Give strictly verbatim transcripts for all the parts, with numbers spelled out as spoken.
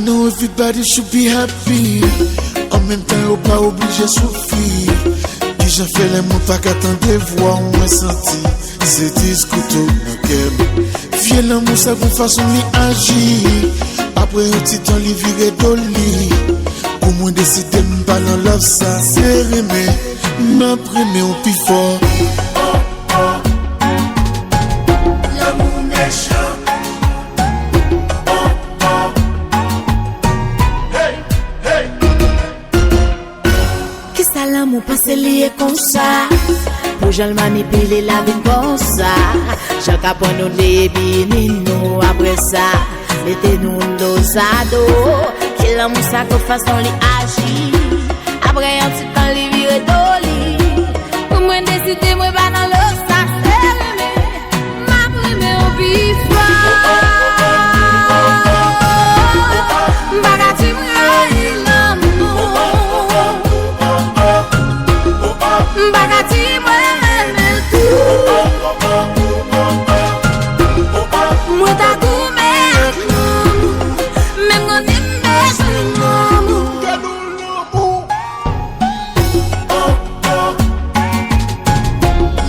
Now everybody should be happy. An menm tan yo pa oblije soufri. Kijan fè lè mwen pa ka tande vwa w, mwen santi se diskouto nan kè m. Vye lanmou sa gon fason li aji. Apre yon ti tan li vire do li. Kou mwen deside m pa nan love sa se renmen. M ap renmen w pi fò. Lanmou mechan. Kisa lanmou panse li ye konsa? Pou jan l manipile la vin konsa. Jan l ka pran nou de epi ni nou apre sa. Mete nou do sa do. Ki lanmou sa kou fason li aji. Apre yon ti tan li vire do li. Pou mwen deside mwen pa nan love sa se renmen. M ap renmen w pi fò. M pa ka di m rayi lanmou. M pa ka di mwen renmen l tou. Mwen ta goumen ak lanmou. Men m konnen m bezwen lanmou.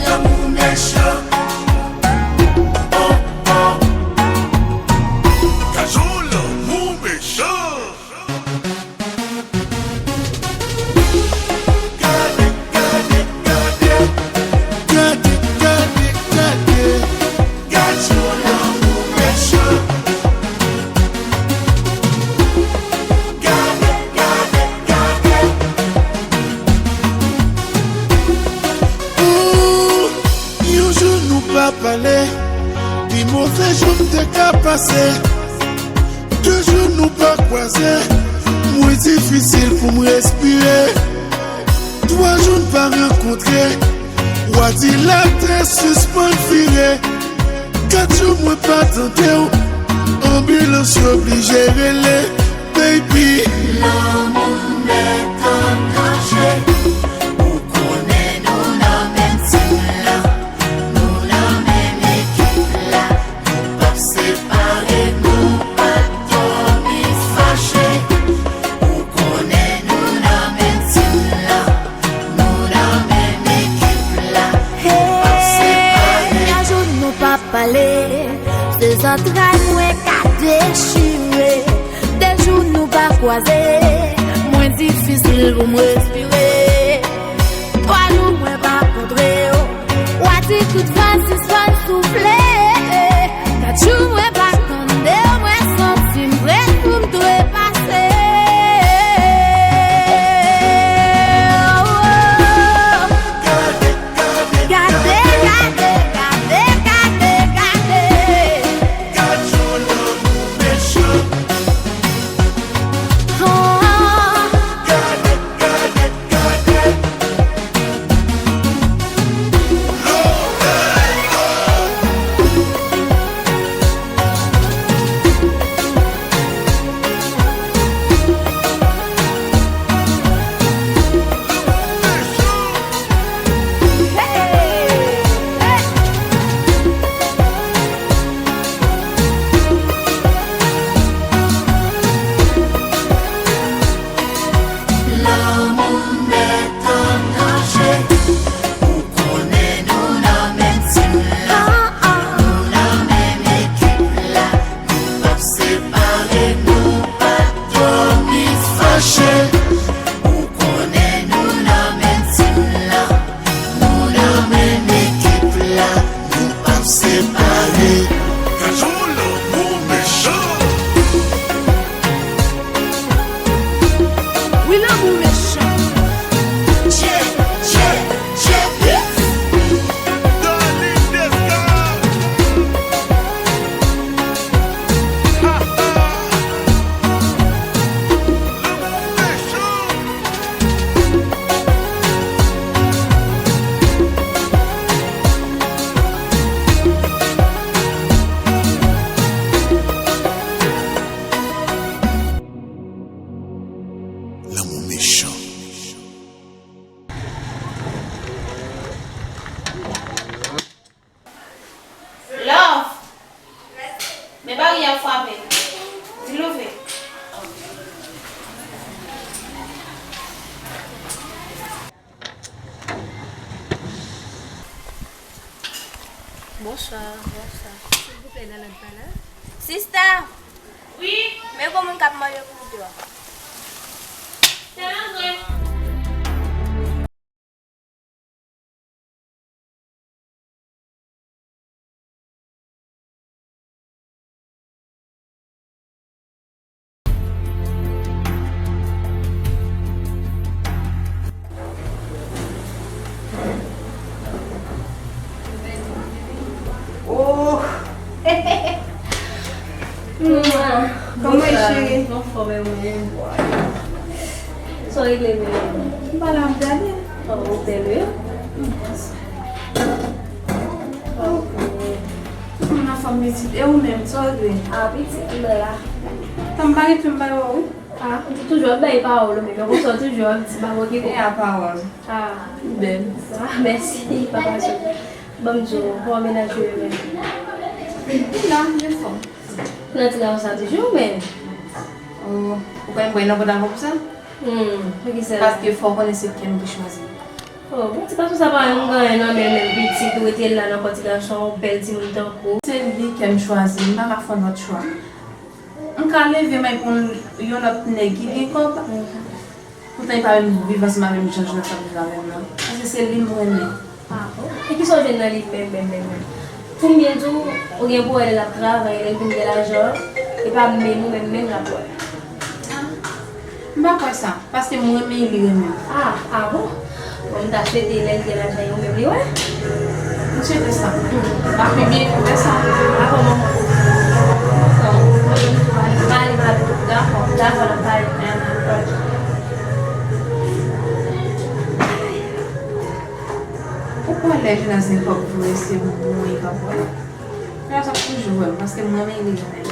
Lanmou mechan. Kajou lanmou mechan. Gade, gade, gade. Gade, gade, gade. Gad yon lanmou mechan. Gade, gade, gade. Ooh, yon jou nou pa pale, pi move jou m te ka pase. De jou nou pa kwaze, mwen difisil pou m respire. Twa jou n pa rankontre, w a di latè sispann vire. Kat jou mwen pa tande w, anbilans yo blije rele, baby. Lanmou nèt an danje, ou konnen nou nan menm tim lan, nou nan menm ekip la. Nou p ap separe, nou p ap dòmi fache. Ou konnen nou nan menm tim lan, nou nan menm ekip la. Nou p ap separe. Yon jou nou p ap pale, se zantray mwen ka dechire. De jou nou pa kwaze, mwen difisil pou m respire. Twa jou mwen pa kontre w. W a di tout van sispann soufle. Kat jou mwen pa tande w, mwen santi m pre pou m trepase. Gade, gade, gade, gade, gade, gade. Gad yon lanmou mechan. Oh. Gade, gade, gade. Lanmou nèt an danje. Ou konnen nou nan menm tim la, nou nan menm ekip la. Nou p ap separe, nou p ap dòmi fache. Ou konnen nou nan menm tim la, nou nan menm ekip la. Nou p ap separe. Gad yon lanmou mechan. Wi, lanmou mechan. Tchè, tchè, tchè, pif. Darline Desca. Ha, ha. Lanmou mechan. Lanmou mechan. Love! Men baryè a frape. Di l ouvè. Bonswa. Bonswa. Silvouplè, nan lòd pa la. Sista! Wi? Men gwo moun k ap manje pou ou deyò. Fè antre. Oh! Kòman e, cheri? Mwen anfòm, e ou menm? Sa w regle menm? M pa la, m gade. Oh, ou bèl, wi. Mwen anfòm, pitit. E ou menm, sa w regle? Ah, pitit, m la. Tan m pa gen tan m pa wè w, wi. Ah, ou toujou ap bay pawòl, ou menm. Konsa w toujou ap di, pa okipe. E a pawòl. Ah. Ou bèl. Ah, mèsi, papa cheri. Ban m di w, kòman mennaj ou ye menm? Li la, li anfòm. Nan ti gason sa toujou, men. Oh, ou kwè m pral nan pòtavan pou sa? Hmm, poukisa? Paske fò w konnen se kè m ki chwazi. Oh, bon, ti gason sa pa yon ganyen nan men menm pitit, ou rete la nan kò ti gason, yon bèl timoun tankou. Se li kè m chwazi, m pa ka fè lòt chwa. M ka leve m al pran yon lòt nèg ki gen kòb. Poutan li pa menm viv ansanm avè m jan jounen sa ap viv avè m nan. Paske se li m renmen. Ah bon? E kisa w jwenn nan li menm, menm, menm, menm? Pou m byen di w, ou gen pou wè lè l ap travay, lè l vin gen lajan, e pa menm ou menm, menm l ap wè. Ah. M pa kwè sa, paske m renmen li renmen. Ah, ah bon? Bon, m ta swete lè l gen lajan yo menm li wè. M swete sa. M ap pi byen pou fè sa. Dakò, manman. M ale, m ale. Dakò, dakò, n ap pale. Ou kwè lè Jonas gen kòb vre, se mwen k ap wè. Jonas ap toujou wè m, paske m renmen li renmen.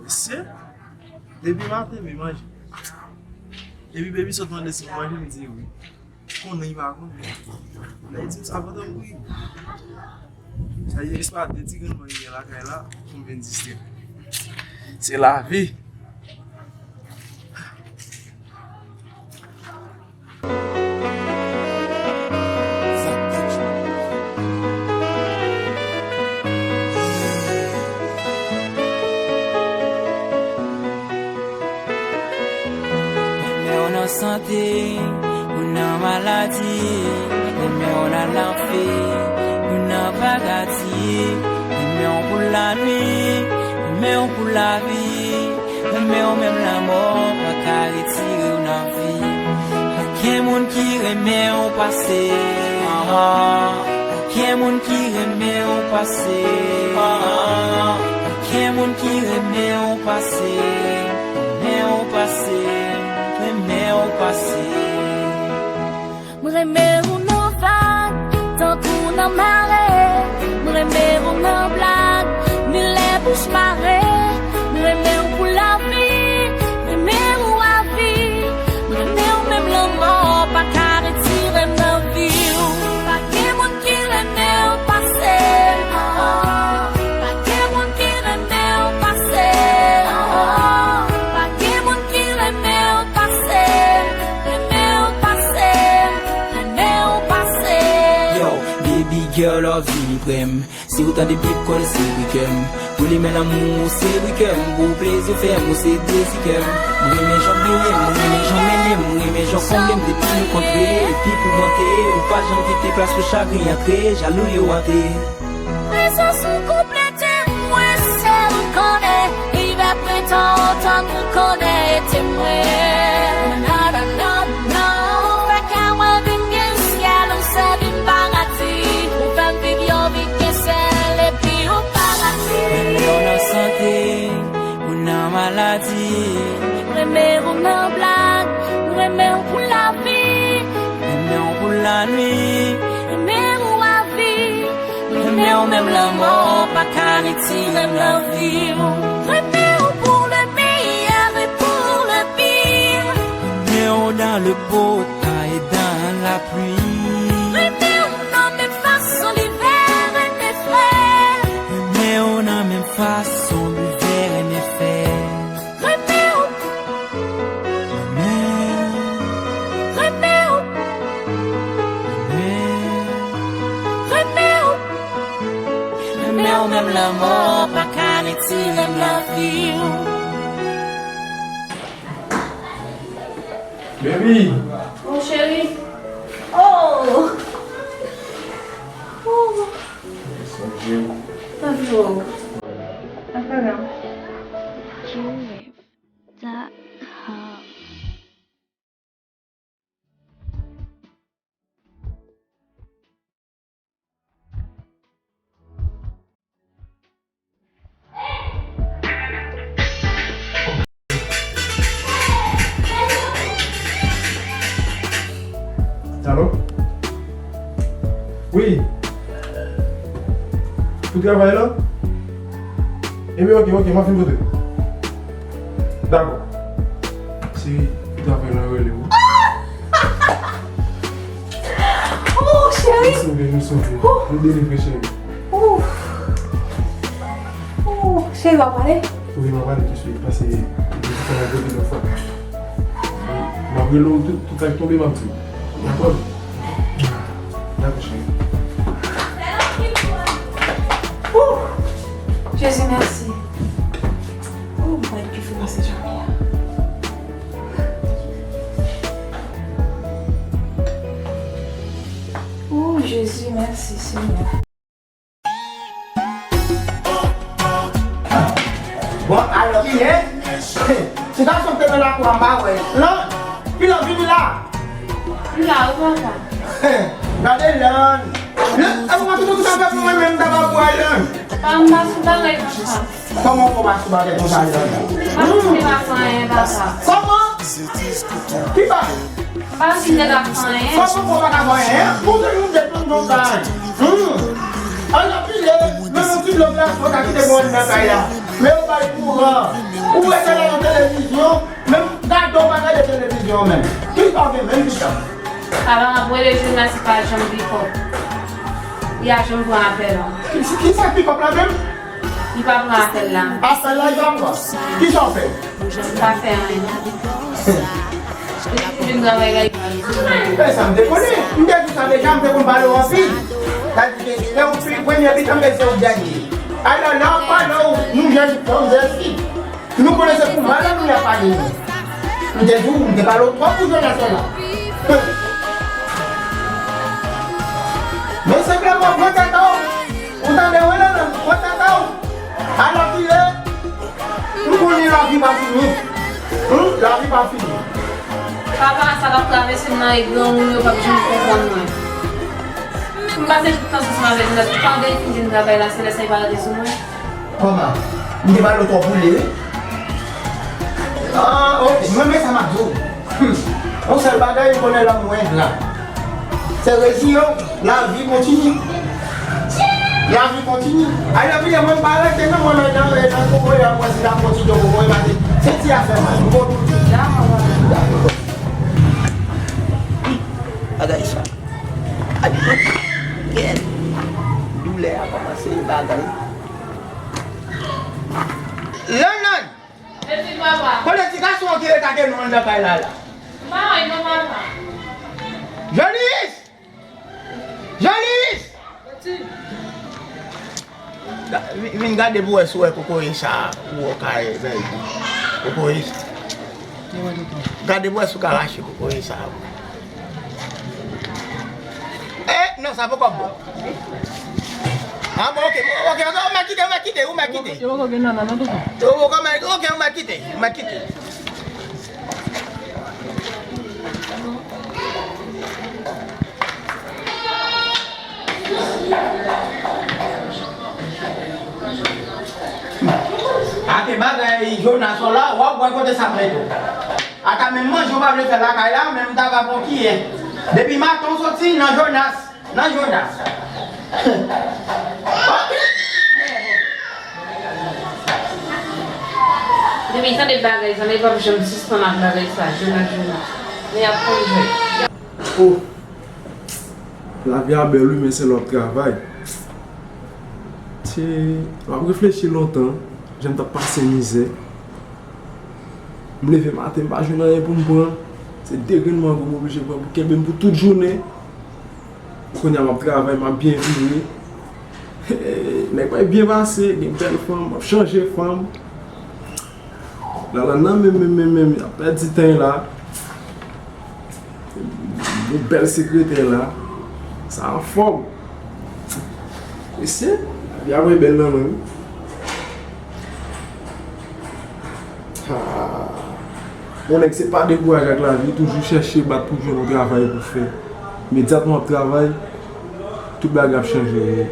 Mesye, depi maten, mi manje. Depi baby sot mande si m manje, m di wi. Konnen li pa konnen. Lè li di m sa pandan m bouyi. Sa vle di se pa de ti grenn manje gen lakay la pou m vin distrè. Se lavi. Renmen w nan sante, ou nan maladi. Renmen w nan lanfè, ou nan paradi. Renmen w pou lanwi, renmen w pou lavi. Renmen w menm lanmò pa ka retire w nan vi. Pa gen moun ki renmen w pase. Ah, ah. Pa gen moun ki renmen w pase. Ah, ah. Pa gen moun ki renmen w pase. Renmen w pase. Renmen w pase. M renmen w nan vag, tankou nan mare. M renmen w nan blag, ni lè bouch mare. M renmen w pou lavi, renmen w avi. M renmen w menm lanmò pa ka retire m nan vi w. Pa gen moun ki renmen w pase. Pa gen moun ki renmen w pase. Pa gen moun ki renmen w pase. Renmen w pase. Renmen w pase. Yo, baby girl, ou vini pre m. Si ou tande bip, konnen se bri kè m. Pou li men lanmou, ou se bri kè m. Pou plezi w fè m, ou se dezi kè m. M renmen jan w byenmen m, m renmen jan w mennen m, m renmen jan w konble m depi nou kontre. Epi pou monte, ou pa janm kite plas pou chagren antre, jalou yo antre. Prezans ou konplete mwen, sèl ou konnen. Li va pretan otan nou konnen e temwen. Na, na, na, na. Ou pa ka wè vin gen syèl, ou sèvi m paradi. Ou fè m viv yon vi gen sèl, epi ou paradi. Renmen w nan sante, ou nan maladi. Renmen w nan blag, renmen w pou lavi. Renmen w pou lanwi. Renmen w avi. Renmen w menm lanmò pa ka retire m nan vi w. Renmen w pou le meyè e pou le pi. Renmen w dans le beau temps et dans la pluie. Menm lanmò pa ka retire m lavi w. Baby! Mon cheri. Oh! Oh! Sonje w. Tanpri, oh. Apa la? Ki rèv sa? Alo? Wi. Pou travay la? Ebyen, oke, oke, m ap fin pote. Dakò. Cheri, pou travay la, rele w. Oh, cheri! Nou sove, nou sove. Oh. Nou delivre, cheri. Ouf. Oh, cheri, w ap pale? Wi, m ap pale touswit, paske m te fè yon gwo lòt fwa. M ap rele w tout, tout sa k tonbe, m ap di w. Dakò? Dakò, cheri. Ouh! Jezi, mèsi. Oh, m pa t pi fou pase Jamie a. Oh, Jezi, mèsi, Senyè. Bon, alò, ki lè? Ti gason te nan lakou a, m pa wè. Lan, ki lè w vini la? M la, wi, papa. Gade Lan. Lan, e mwen tout sa fè pou mwen menm, m ta va pran Lan. Pa, m pa sou bagay konsa. Kòman w fè w pa sou bagay konsa, Lan? M pa fin te pa fè anyen, papa. Kòman? Ki bagay? M pa fin te ka fè anyen. Kòman w pa ka fè anyen? Ou te moun de tout yon kay. Hmm. An anpile, menm yon ti dlo glas, ou ka kite mwen nan kay la. Men yo bay kouran. Ou rete la nan televizyon, menm gade w pa gade televizyon menm. Ki sa w gen menm ki sa? Papa, m ap rele Jonas, li pa janm pikòp. Li a janm pran apèl. Ki, ki sa pikòp la menm? Li pa pran apèl la. Apèl la, li pa pran. Ki sa w fè? M pa fè anyen. Depi m vin travay la, li pa vin. Men sa m te konnen. M te di sa deja, m te konn pale w anpil. Sa di ke se ou pi premye pitan, men se ou dènye. Alò, lè w ap pale w, nou jèn fanm zèsi. Nou konnen se pou mal nou y ap pale nou. M te di w, m te pale w twòp pou Jonas la. Men senpleman, pran tèt ou. Ou tande, wi, Lanlan, pran tèt ou. Alò ki lè, m konnen lavi pa fini. Hum, lavi pa fini. Papa, sa k ap travèse m nan e granmoun yo p ap janm konprann mwen. M pase tout tan sa ansanm avèk Jonas. Pandan li fin jwenn travay la, se lè sa li pa rete sou mwen. Kòman? M te pale w twòp boule, wi. Ah, ok. Mwen, men sa m ap di w. Hmm. Yon sèl bagay, m konnen lanmou engra. Se reziye w, lavi kontinye. Lavi kontinye. Ay, lavi, mwen, m pa rete, non, mwen, nan, nan, nan kokoye a, mwen, si la kontinye kokoye, paske se ti afè, mwen. M ko- Bagay sa. Ay, gèt. Doulè a kòmanse bagay. Lanlan! Mèsi, papa. Kote ti gason an ki rete ak nou anndan kay la, la? M pa wè l non, papa. Jonis! Jonis! Ga-, vi-, vin gade pou wè si w wè kokoye sa a, ou wè w ka, eh, bèl. Kokoye sa. Gade pou wè si w ka rache kokoye sa a. Eh, non, sa poko bon. Ah, bon, ok, ok, ok, ou mèt kite, ou mèt kite, ou mèt kite. Yo poko gen nannan nan tout sa. Yo poko mèt, ok, ou mèt kite, ou mèt kite. Ake bagay Jonas la, w ap wè kote sa mete w. Ata menm manje w pa vle fè lakay la, menm ta va bon kiyen. Depi maten w soti nan Jonas, nan Jonas. Depi tande bagay sa, men pa janm sispann ak bagay sa, Jonas, Jonas. Men y ap konn jwe. Oh. Lavi a bèl wi, men sèl w ap travay. Ti, m ap reflechi lontan, jan m t ap pase mizè. M leve maten, m pa jwenn anyen pou m pran. Se de grenn mango m oblije pran pou kenbe m pou tout jounen. Kounye a m ap travay, m ap byen vire. Nèg mwen byen pase, gen bèl fanm, m ap chanje fanm. Lalane nan menm, menm, menm, menm, y ap pèdi tan la. Yon bèl sekretè la. Sa anfòm. Mesye, lavi a mwen bèl nan men wi. Ha. Yon nèg se pa dekouraje ak lavi, toujou chèche bat pou jwenn yon travay pou fè. Imedyatman w ap travay, tout bagay ap chanje.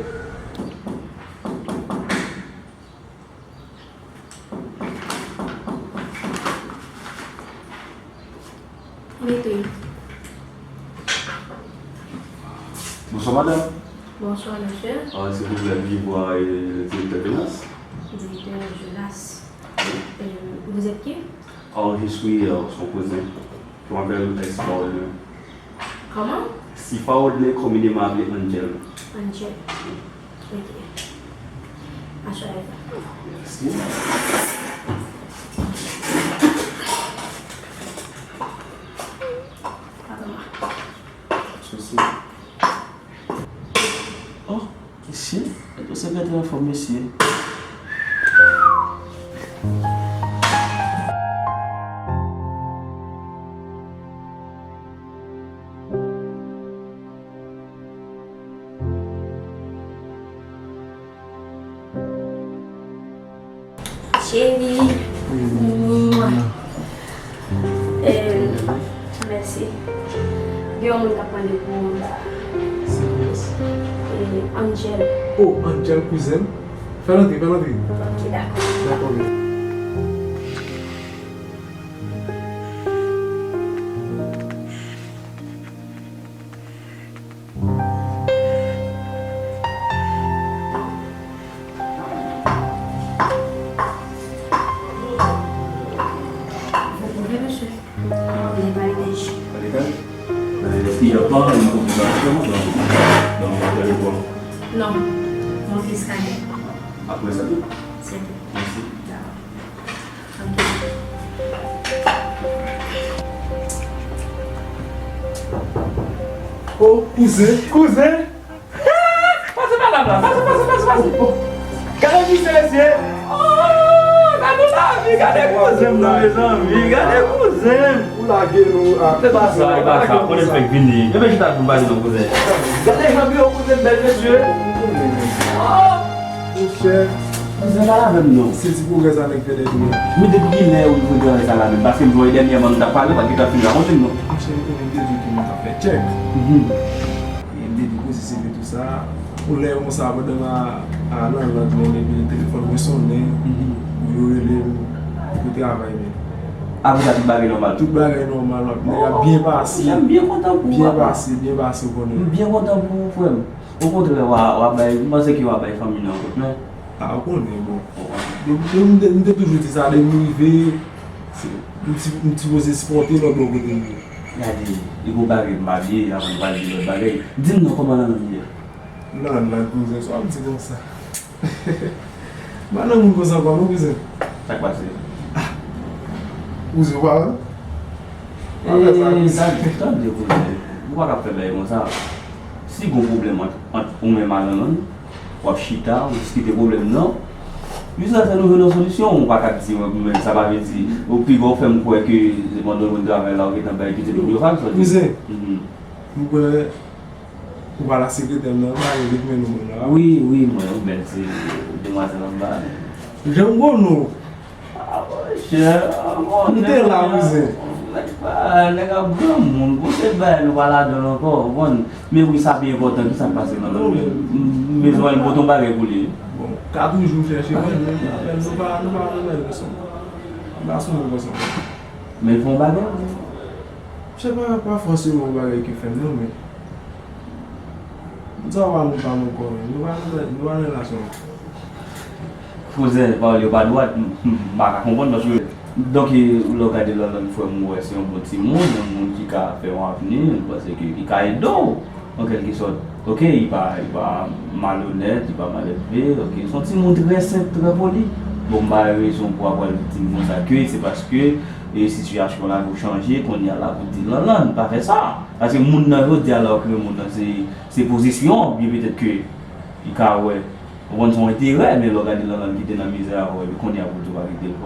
Mete. Bonswa, madanm. Bonswa, mesye. Ah, silvouplè, m gen vwa, eh, direktè Jonas? Direktè Jonas. Wi. Euh, vous êtes qui? Ah, je suis, euh, son cousin. Je m'appelle Sifa Odlin. Comment? Sifa Odlin, communément appelé Angel. Angel. Ok. Aswè avè sa. Mèsi. Pardon. Sousi. Oh, mesye, e tou sekretè anfòm, mesye. Cheri. Mwa. Eh, mèsi. Gen yon moun k ap mande pou ou. Eh, Angel. Oh, Angel, kouzen m. Fè l antre, fè l antre. Ok, dakò. Dakò, wi. Wi, mesye. Mwen pa lekòl. Pa lekòl? Mwen fi a pa, mwen konn sa, non, non, non, non, non. Non, mwen fi Skyler. Apre sa tou? Se tou. Mèsi. Dakò. Oh, kouzen, kouzen! Pase madanm la, pase, pase, pase, pase. Gade misye, mesye. Oh, gade lavi, gade kouzen m nan, mezanmi, gade kouzen m. Ou lage nou a. Se pa sa, se pa sa, konnen fèk vini. Ebyen, chita pou m pale non, kouzen. Gade jan biwo kouzen m bèl, mesye. Oh. Monchè, kouzen pa avè m non. Se ti pwogrè sa nèg fè dèyè nou la. Men depi kilè ou rive travay sa la menm? Paske m wè dènyèman nou t ap pale, ou pa t gentan fin rakonte m non. Monchè, ou konnen m te di w ke mwen t ap fè tchèk. Mhm. E m te depoze C V tou sa. Yon lè konsa, pandan m a, a Lanland menm, epi telefòn mwen sonnen, mhm, pou yo rele m pou travay menm. Apre sa, tout bagay nòmal? Tout bagay nòmal, nèg la byen pase. M byen kontan pou ou, papa. Byen pase, byen pase, ou konnen. M byen kontan pou ou, frè m. Okontrè, w a, w a bay, m panse ke w a bay fanmi nou yon kout men. A, ou konnen, bon. Depi, depi, m te, m te toujou di sa, depi m rive, se, m ti, m sipoze sipòte lòt bò kote m ye. Gade, e gon bagay m pa bliye, avan m pale de lòt bagay. Di m non, kòman Lanland ye? Lanland, kouzen, sa w ap di konsa? M pa nan moun konsa ankò non, kouzen. Sa k pase? Ah, kouzen, ou pa wè? Pa fè sa, kouzen. Tande, kouzen, ou pa ka fè bagay konsa. Si gon pwoblèm ant, ant ou menm a Lanland, w ap chita, w diskite pwoblèm nan. Jiskaske nou jwenn yon solisyon, ou pa ka di, mwen, mwen, sa pa vle di, ou pi bon fè m kwè ke se pandan w jwenn travay la, ou gentan bay pitit ou yo fal, sa di. Kouzen, mhm, m kwè ou pa la sekretè m nan, ou pa gen dokiman nan men w la. Wi, wi, mwen, yon bèl ti demwazèl anba. Jan m konnen w. Ah, monchè, ah, bon, ou te la, kouzen. Nèg pa, nèg ap granmoun, gon seri bagay nou pa ladan l ankò, ou konprann? Men wi, sa pi enpòtan, kisa k pase nan non, men m, m bezwen al pote yon bagay pou li. Bon, ka toujou chèche mwen, men nou pa, nou pa nan bèl leson. Nou pa sou menm leson. Men l fè yon bagay? Se pa, pa fòseman yon bagay ki fè m non, men m sa w pa nou pa nou kò, men nou pa nan, nou pa nan relasyon. Kouzen, pawòl yo pa dwat, m, m, m pa ka konprann, paske, donk, e, lè w gade Lanland, frè m, ou wè se yon bon timoun, yon moun ki ka fè yon avni, m panse ke li ka ede w, an kèlkesòt. Oke, li pa, li pa malonèt, li pa malelve, oke, se yon timoun trè senp, trè poli. Bon, m pa wè rezon pou w ap pral di m konsa ke se paske, e, sitiyasyon la pou chanje, kounye a la pou di Lanland, pa fè sa. Paske moun nan, jodi a la, ou kriye moun nan, se, se pozisyon, byen petèt ke li ka wè Ou konn se yon enterè, men lè w gade Lanlann kite nan mizè avè w, epi kounye a pou w di w pa kite l, o,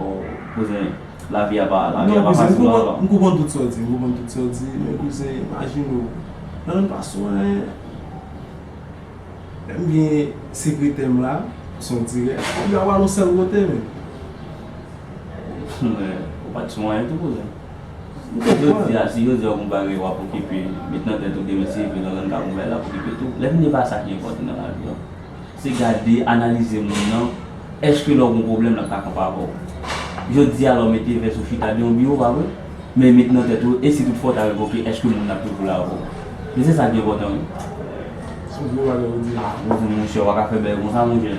kouzen, lavi a pa, lavi a pa fasil non, ankò. Non, kouzen, m konprann, m konprann tout sa w di, m konprann tout sa w di, men kouzen, imajine w, Lanlann pa sou anyen, menm gen sekretè m la, se yon dirèk, kòb yo ap al yon sèl kote, men. Men, ou pa t sou anyen tou, kouzen. M konprann. Jodi a, si jodi a w gon bagay w ap okipe, met nan tèt ou demen se vre Lanlann ka gon bagay l ap okipe tou. Lè fini e pa sa ki enpòtan nan lavi a. Se gade, analize moun nan, èske lè w gon pwoblèm l ap ka kanpe avè w. Jodi a la w mete vès ou chita de yon biwo, pa vre? Men met nan tèt ou, e si toutfwa w ta revoke, èske moun nan ap toujou la avè w? Men se sa ki enpòtan wi. Se yon gwo bagay ou di la. Ou di monchè, w pa ka fè bèl konsa monchè.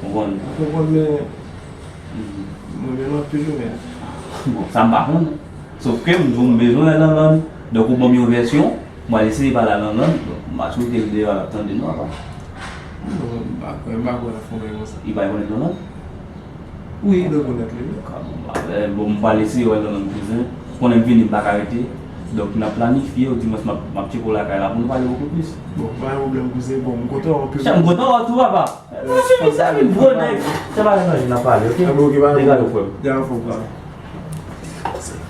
Ou konprann? Ou konprann men Mhm. Mwen menm anpil wi men. Bon, sa m pa konnen. Sof ke m di w m bezwen wè Lanlann. Donk ou ban m yon vèsyon, m al eseye pale a Lanlann. Donk m pa swete l deyò a l ap tande non papa. Non, m pa kwè, m pa kwè l ap fè yon bagay konsa. Li pa rekonèt Lanlann? Wi, li rekonèt li wi. Bon, m pa, eh, bon, m pral eseye wè Lanlann kouzen. Konnen m vini m pa ka rete. Donk n ap planifye, ou di mwen m ap, m ap tcheke w lakay la pou nou pale bokou plis. Bon, pa gen pwoblèm kouzen, bon, m kontan wè w anpil. Chè, m kontan wè w tou papa. Mwen fini sa vin gwo nèg. Se pa nan jan n ap pale, oke? Degaj ou frè m. Degaj ou frè m.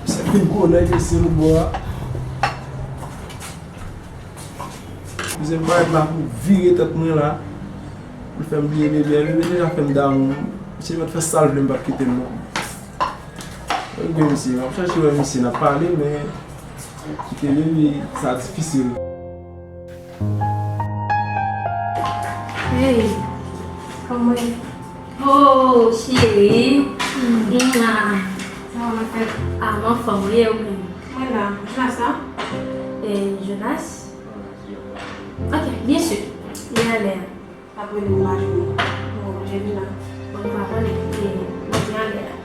Se vin gwo nèg isi nou bò a. Kouzen m parèt la pou vire tèt mwen la. Pou l fè m bliye bebe a. Bebe deja fè m damou. Misye mèt fè sa l vle m p ap kite l non. Mwen gen misye, m ap chache wè misye, n ap pale, men kite bebe, sa difisil. Hey, kòman? Oh, cheri. Mwa. Sa w ap fè? Ah, m anfòm, ou ye ou menm? Mwen la. Jonas la? Eh, Jonas? Ok, byen si. Li anlè a. N ap rele w maji w. Bon, Angelina. Bon, nou pa konnen, e, mwen te anlè a.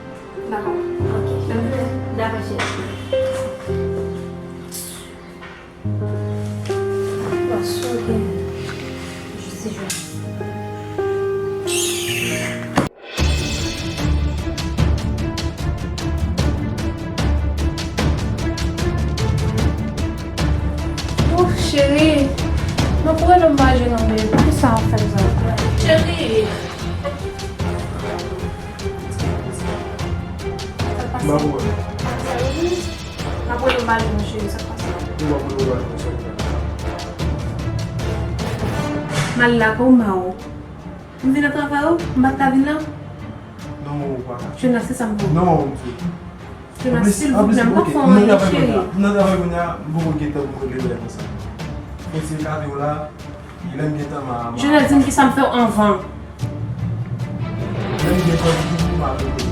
Dakò. Ok. Dakò, cheri. Bon, so gen jis jwe. Ouf, cheri. Mwen pou rele m pa jwenn anmwe. Poukisa w ap fè m sa? Cheri. Sa k pase? N ap rele m pa jwenn ou, cheri. Sa k pase? M al lakay ou, ma ou. M vin nan travay ou, m pa t ka vin la? Non, ou pa ka. Jonas, se sa m di w. Non, ou di. Jonas, silvouplè, m p ap fè w anyen, cheri. M nan travay kounye a, m poko gen tan pou m regle bagay konsa. Fò ti gade w la, lè m gen tan, m a, m a. Jonas, di m kisa m fè w anvan. Lè m gen tan pou m, m a regle.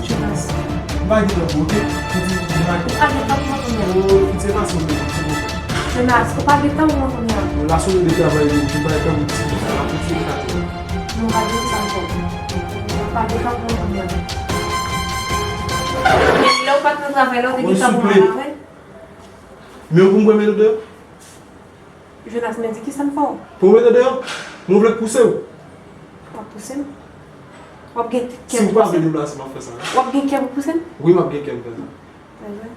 Jonas. M pa gen tan pou, oke? Fò ti, m pa gen tan. Ou pa gen tan pou mwen kounye a. Oh, fò ti, se pa sa w vle, silvouplè. Jonas, ou pa gen tan pou mwen kounye a. Bon, la sou de travay li, m pa gen tan pou ti, sa la, pou ti, sa. Nou pa gen sa ankò. Nou pa gen tan pou nou menm. Men lè w pa t nan travay la, w te gen tan pou w al avè l? Men ou pou m mete w deyò? Jonas, men di kisa m fè w? Pou m mete w deyò? Men w vle k pouse w? W ap pouse m? W ap gen kè pou pouse m? Si w pa vle deplase, m ap fè sa. W ap gen kè pou pouse m? Wi, m ap gen kè pou fè sa. Enben.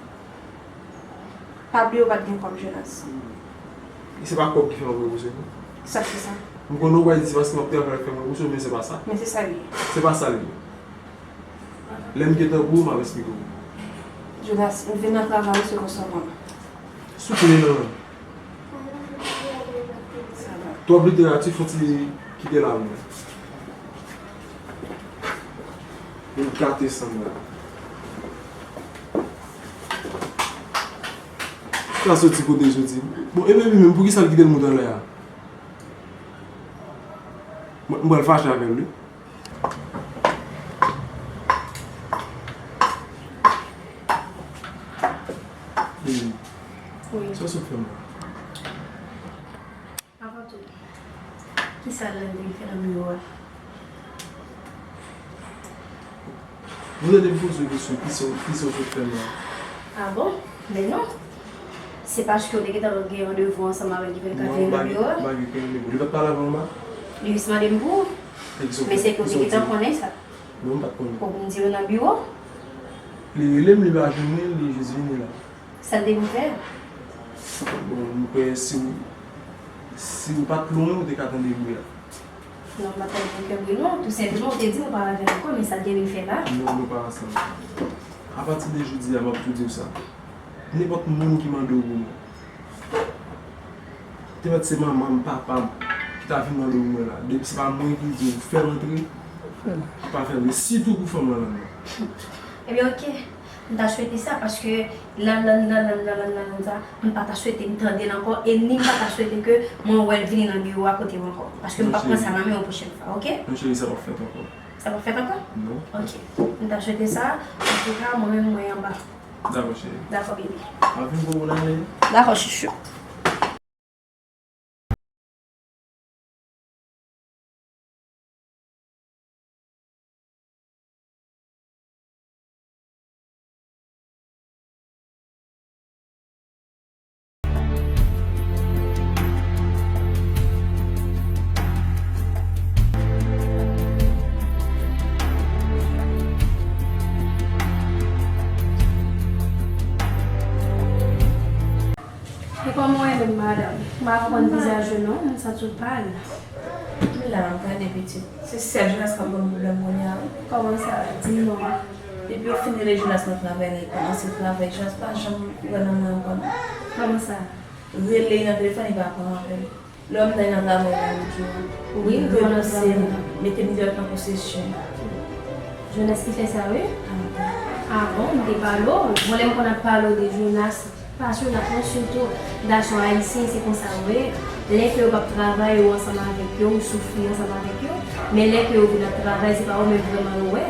Pa bliye w pa t gen kòb, Jonas. E se pa kòb ki fè m ap repoze non. Sa se sa. M konnen w pral di se paske m ap travay k fè m repoze, men se pa sa. Men se sa l ye. Se pa sa l ye. Lè m gen tan pou ou, m ap esplike w. Jonas, m vin nan travay ou, se konsa w konn. Souple non. Sa va. Twòp literati, fò ti kite la mwen. Vin gate san mwen. Sa soti kote l soti. Bon, e baby menm, poukisa l kite l moute anlè a? Mwen, m pral fache avè l, wi. Baby, wi. Sa w sot fè m la? Avan tou, kisa Landy vin fè nan biwo a? Ou tande m poze w kesyon, kisa, kisa w sot fè m la? Ah bon? Men non. Se paske w te gentan gen randevou ansanm avè l ki fè l ka vin nan biwo a? Non, m pa gen, m pa gen okenn randevou. Li pa t pale avè w anba? Li jis mande m pou ou. Men se ke w te gentan konnen sa. Non, m pa t konnen. Ou konn di yo nan biwo? Li rele m, li pa jwenn mwen, li jis vini la. Sa l te vin fè? Bon, m kwè si w, si w pa t lwen, ou te ka tande bri a. Non, m pa t ap gen kè bri non. Tou senpleman, ou te di nou pa avè l ankò, men sa l gen vin fè la. Non, nou pa ansanm. Apati de jodi a, m ap tou di w sa. Nenpòt moun ki mande w pou mwen, te mèt se manman m, papa m, ki ta vin mande w pou mwen la. Depi se pa mwen ki di w fè l antre, pa fè l antre. Sitou pou fanm lan nan men. Ebyen, oke. M ta swete sa, paske lalann, lalann, lalann, lalann sa, m pa ta swete m tande l ankò, e ni m pa ta swete ke mwen wè l vini nan biwo a kote m ankò. Paske m p ap pran sa nan men w pwochèn fwa, oke? Non, cheri, sa p ap fèt ankò. Sa p ap fèt ankò? Non. Oke. M ta swete sa, antouka, mwen menm, mwen anba. Dakò, cheri. Dakò, bebe. M ap vin pou ou nan men. Dakò, chouchou. E kòman w ye menm, madanm? M pa konn vizaj ou non, m santi w pal. M la, m ap gade pitit. Se sèl Jonas k ap ban m pwoblèm kounye a, wi. Kòman sa? Di m non. Depi yo fin rele Jonas nan travay la, li kòmanse travay. Jonas pa janm wè nan mwen ankò non. Kòman sa? Rele nan telefòn, li pa pran apèl. Lè m t al nan travay la, li di w, wi, li repouse m, mete m deyò tankou se chen. Jonas ki fè sa, wi? Ah bon, m te pale w. Bon, lè m konn ap pale w de Jonas, pa Jonas non, sitou gason ayisyen, se konsa yo ye. Lè ke yo p ap travay, ou ansanm avèk yo, ou soufri ansanm avèk yo. Men lè ke yo vin ap travay, se pa ou menm vrèman yo wè.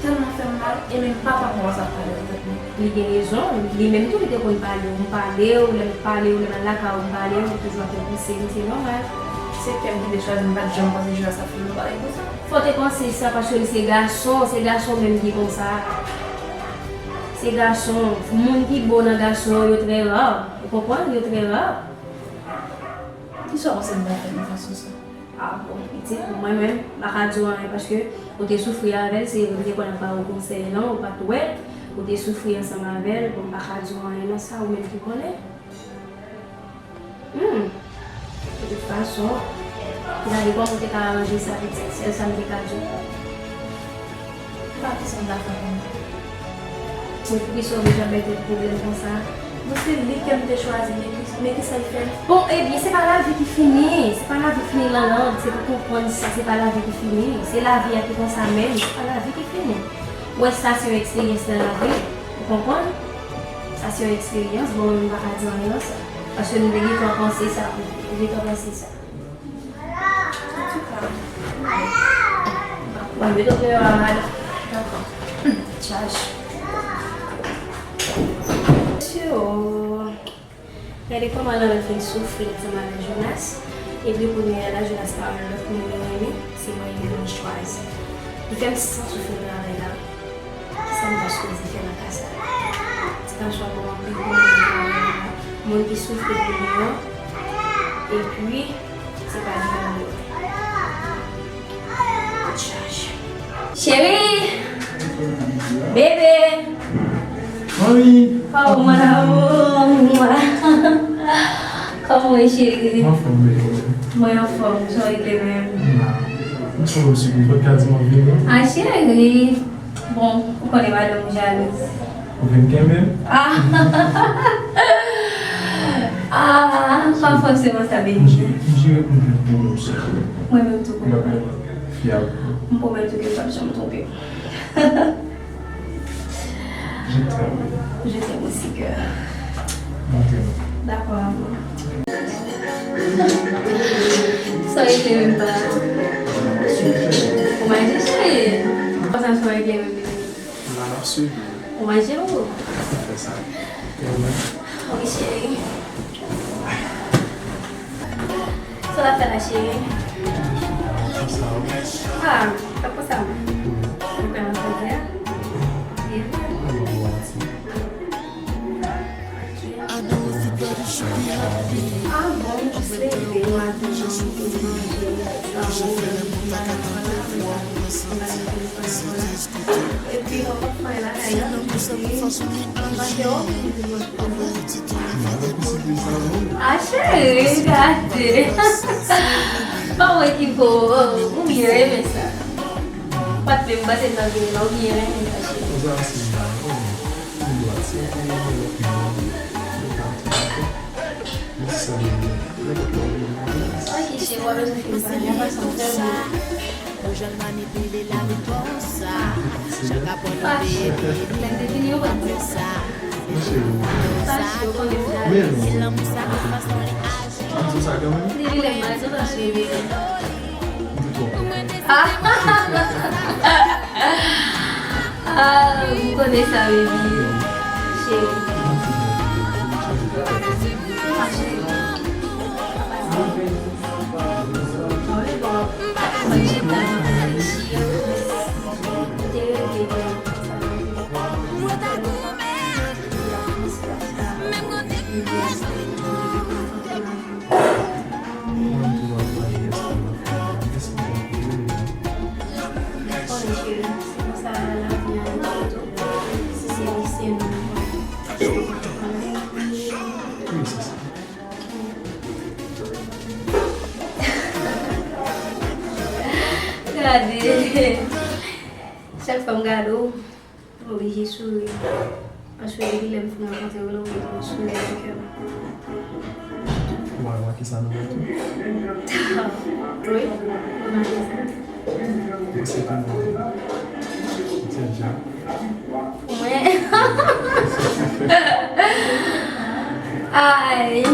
Tèlman fè m mal, e menm papa m kòmanse ap pale avèk mwen. Li gen rezon, li menm tou li te konn pale w, m pale w, lè m pale w, lè m al lakay ou m pale w, li toujou ap repouse m, se nòmal. Se kè m ki te chwazi, m pa t janm panse Jonas ap fè m yon bagay konsa. Fò w te panse sa, paske li se gason, se gason menm ki konsa. Se gason, moun ki bon nan gason yo, yo trè ra, ou konprann, yo trè ra. Kisa w panse m ta fè nan fason sa? Ah bon, pitit, mwen menm, m pa ka di w anyen paske ou te soufri avè l, se ou te konn ap ba yo konsèy lan, ou pa t wè l, ou te soufri ansanm avè l, bon, m pa ka di w anyen nan sa, ou menm ki konnen. Hmm. De tout fason, gade kòman w te ka aranje sa, pitit, sèl sa m te ka di w. Epa kisa m ta fè kounye a? Bon, poukisa w bezwen bay tèt pwoblèm konsa? Bon, se li ke m te chwazi, men ki, men kisa l fè? Bon, ebyen, se pa lavi ki fini. Se pa lavi ki fini, Lanland. Se pou konprann sa, se pa lavi ki fini. Se lavi a ki konsa menm. Se pa lavi ki fini. Ou wè, sa se yon eksperyans nan lavi. Ou konprann? Sa se yon eksperyans. Bon, mwen, m pa ka di anyen nan sa. Paske m te gentan panse sa. M te gentan panse sa. Antouka, mwen mete w deyò a, madanm. Dakò. Chaj. Mesye o. Gade kòman Lanland fin soufri ansanm avèk Jonas. Epi kounye a la, Jonas pa wè lòt moun li renmen, se mwen li vin chwazi. Li fè m santi w fin travay la. Kisa m ta sipoze fè nan ka sa? Ti gason an bon anpil pou moun ki travay la, moun ki soufri pou li an, epi se pa li menm li wè. Kout chaj. Cheri! Bebe! Manmi! Oh, mon amour! Kòman w ye, cheri? Mwen anfòm, bebe. Mwen anfòm, jan w regle menm? M la. M sonje w, cheri. Ou pa t ka di m ap vini, non? Ah, cheri! Bon, ou konnen madanm ou jalouz. Ou vin kenbe m? Ah! Ah, pa fòseman sa, baby. M jere, m jere pou m jwenn pwoblèm sa. Mwen menm tou, mwen. M p ap janm fyab. M pwomèt ou ke m p ap janm twonpe w. Je t'aime. Je t'aime aussi, cœur. Mwen te. Dakò, amour. Sa w regle menm pa. Ou mache, cheri. Konsa sa w regle menm, baby. Nan, n ap swiv li. Ou manje ou? Fè sa. Wi, cheri. Sa w ap fè la, cheri? Sa w? Ah, tankou sa. Ou kwè nan sa w di a? Byen. Ah bon, m jis leve maten an, m te manje, ah, m te manje. Epi, mwen pa t fè anyen lakay la, m te manje, m te manje. Ah, cheri, gade. Bon, Kiko, ou byen renmen sa. Pa t menm panse m t ap vini la, ou byen renmen sa, cheri. Ou sa se la, ou dwat, se yon lòt moun, ou ka antre. Mwen se sa m renmen. Nenpòt lè ou vini, mwen renmen sa. Ok, cheri, w ap bezwen fin pale, an pasan, m fè moun. Ou jwenn manipile la, li konsa. Chak apre l veye, li plen konsa. Fache, ou konnen sa. Men non. Se lanmou sa ki fè sa li aji. Ann di w sa kanmenm. Li, li lè m mal, se sa, cheri. M te twò pè. Ah, m konnen sa, baby. Cheri. Ah, cheri. Gade. Chak fwa m gade w, m oblije souri. Paske depi lè m fin rankontre w la, ou mete yon souri nan kè m. Ou pa remake sa nan mwen tou? Wi, m remake sa. Ou se tou mwen. Ou se dja. Mwen. Ay.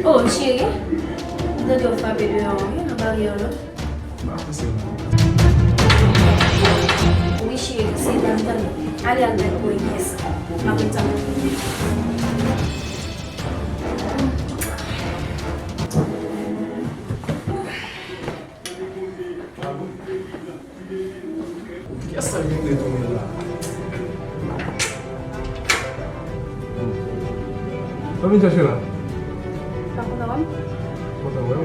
Oh, cheri, m tande yo frape deyò an, wi, nan baryè an, non. M pa panse m. Wi, cheri, se dam tande. Ale al gade pou e kiyès. M ap ret tann ou. Kiyès sa k vin retounen la? Sa vin chache la? Sa kontan wè m? Kontan wè w?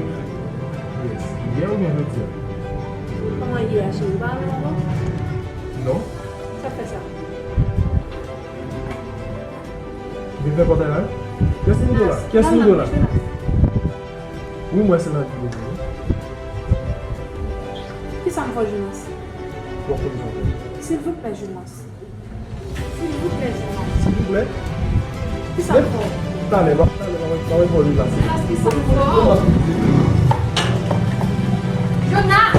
Yes. Yè oubyen jodi a? Kòman yè a, cheri? Ou pa renmen m ankò? Non. Sa k fè sa? Vin fè pòtay la? Kiyès ki rive la? Kiyès ki rive la? Wi, m wè se nan ki rive. Kisa m fè w, Jonas? Bon, kòm sa. Silvouplè, Jonas. Silvouplè, Jonas. Silvouplè? Kisa m fè w? Talè, talè, m ap voye la. Jonas, kisa m fè w? Jonas!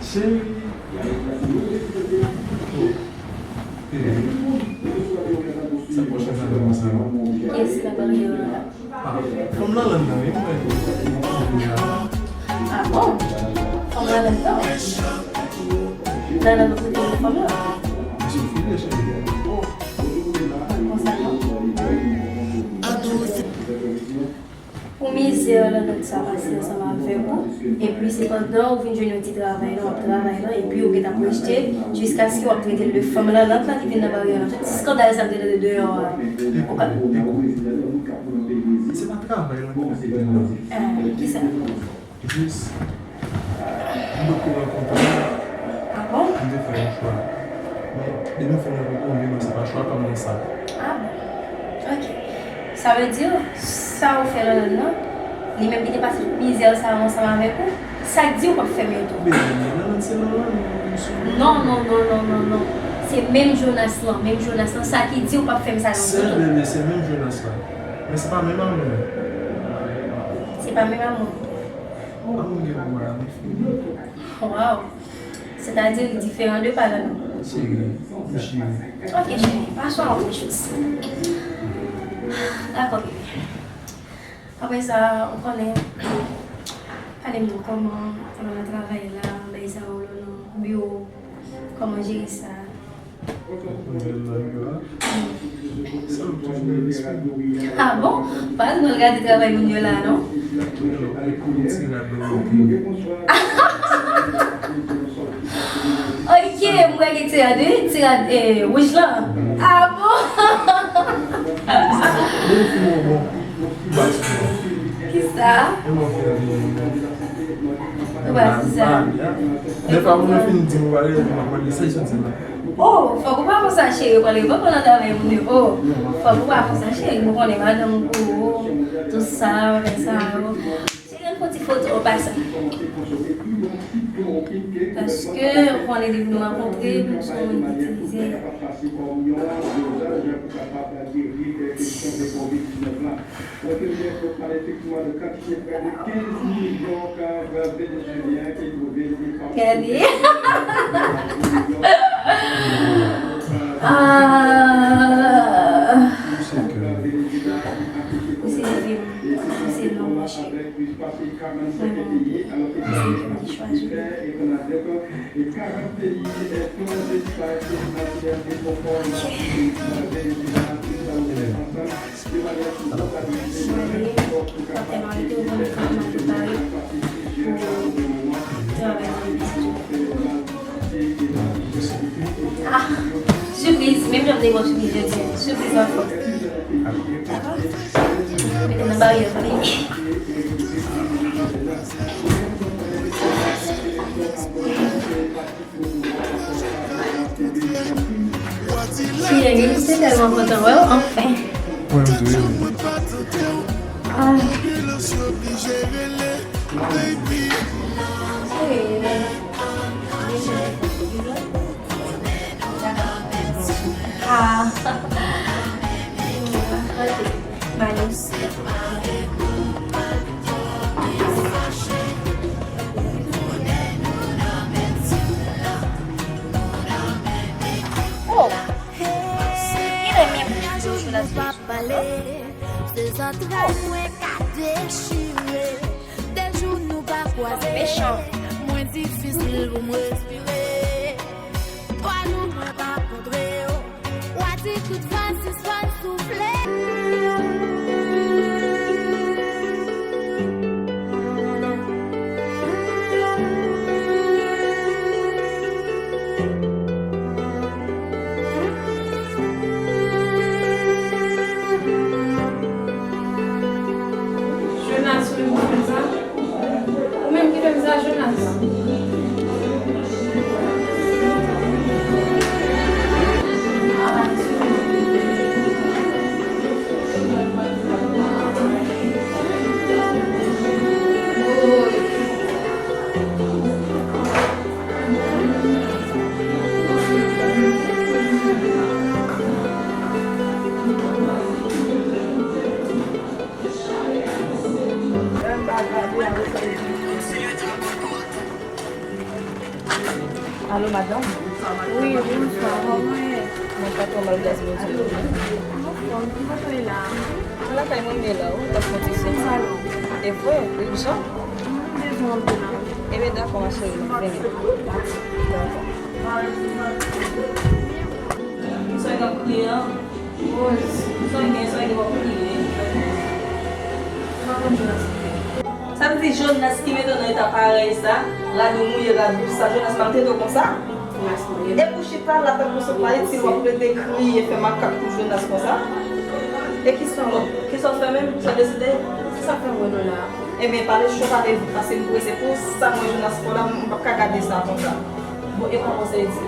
Cheri. Sa pwochèn sa nan mwen sa yo. Kiyès la pale yo la? Ah, fanm lan anndan wi, mwen. Ah bon? Fanm lan anndan? Nan, nan, nou kote fanm lan. Li sou file, cheri. Oh. Konsa non? Pou mizè Lanlòt sa pase ansanm avèk ou, epi se pandan ou vin jwenn yon ti travay la, w ap travay la, epi yo gentan rejte, jiskaske w ap trete l de fanm Lanlòt la ki vin nan baryè a. Tout ti eskandal sa m te tande deyò a. Ou ka... Se pa travay la ki fè m te... Ah, kisa? Jis, m potko rankontre l. Ah bon? M te fè yon chwa. Men, Depi m fin yon, yon vyolan, se pa chwa pa m nan sa. Ah bon? Ok. Sa vle di, sa ou fè Lanlann nan, li menm ki te pase tout mizè sa yo ansanm avèk ou, sa k di ou p ap fè m yo tou? Bebe, Lanlann se Lanlann, m sou. Non, non, non, non, non, non. Se menm Jonas lan, menm Jonas lan, sa ki di ou p ap fè m sa yo tou. Se, bebe, se menm Jonas lan. Men se pa menm amour. Se pa menm amour. Amour gen pou wè a, men fini. Waw. Sètadi, li diferan de pa Lanlann. Cheri, m cheri. Ok, cheri, passons à autre chose. Dakò, bebe. Apre sa, ou konnen, pale m de kòman, kòman travay la, bagay sa yo, lè w nan biwo, kòman w jere sa. Mwen jere nan biwo a. Sa m toujou nan lespri. Ah bon? Pa al gade travay moun yo la, non? Non, e pou yon ti rad nan men w. Ok, m wè gen ti rad, wi, ti rad, eh, wouj lan. Ah bon? Depi w bon. Kisa? Ou pa di sa. Defwa moun yo fin di m ou pale, m ap mande sa y soti la. Oh, fòk ou pa konsa, cheri, pale pa nan travay moun yo. Oh, fòk ou pa konsa, cheri, m konnen madanm ou, oh, tout sa, bagay sa, oh. Cheri, ann fè yon ti foto an pasan. Paske, ou konnen depi nou rankontre, m se yon moun ki itilize. Gade. Ah. Ou se reve m. Ou se non, monchè. Mwen menm, mwen te chwazi. Ok. Mwen ale, atè m arete, ou konn fanm nan prepare pou travay nan biznis. Ah, sipriz, menm jan m te ba w sipriz jodi a, sipriz anfòm. Dakò? Mete nan baryè, tande. Cheri, m te tèlman kontan wè w, anfen. Mwen menm tou, wi. Ah. Cheri. Ah. Ok. Manous. Oh! Kilè menm pou Jonas vin sou mwen? Se zantray mwen ka dechire. De jou nou pa kwaze. Mechan. Mwen difisil pou m respire. Twa jou mwen pa kontre yo. Wa di tout fwa sispann soufle. Jonas, ou menm ki fè m sa? Ou menm ki fè m sa, Jonas? Alo, madanm? Wi, bonswa, kòman w ye? Mwen pa twò mal, gras Bondye. Anfòm, ki kote w ye la? Mwen lakay mwen, m ye la, wi, w ap fè yon ti swen. Sa lò? E vre, wi, jan? Mwen bezwen w anpil la. Ebyen, dakò, ma chérie, m ap vini. Dakò. Sa w ap kriye an? Rose. Sa w gen, sa w gen w ap kriye? Sa vle di Jonas ki mete w nan eta parèy sa, rad ou mouye, rad ou sa, Jonas maltrete w konsa? Jonas mouye. Epi w chita la tankou sot Ayiti, w ap plede kriye, fè makak pou Jonas konsa? E kisa w, kisa w fè menm? Sa w deside? Se sa k fè m wè nou la. Ebyen, pale cho, pale vit, paske m prese pou sa mwen Jonas fè w la, m p ap ka gade sa konsa. Bon, e kòman w sezi?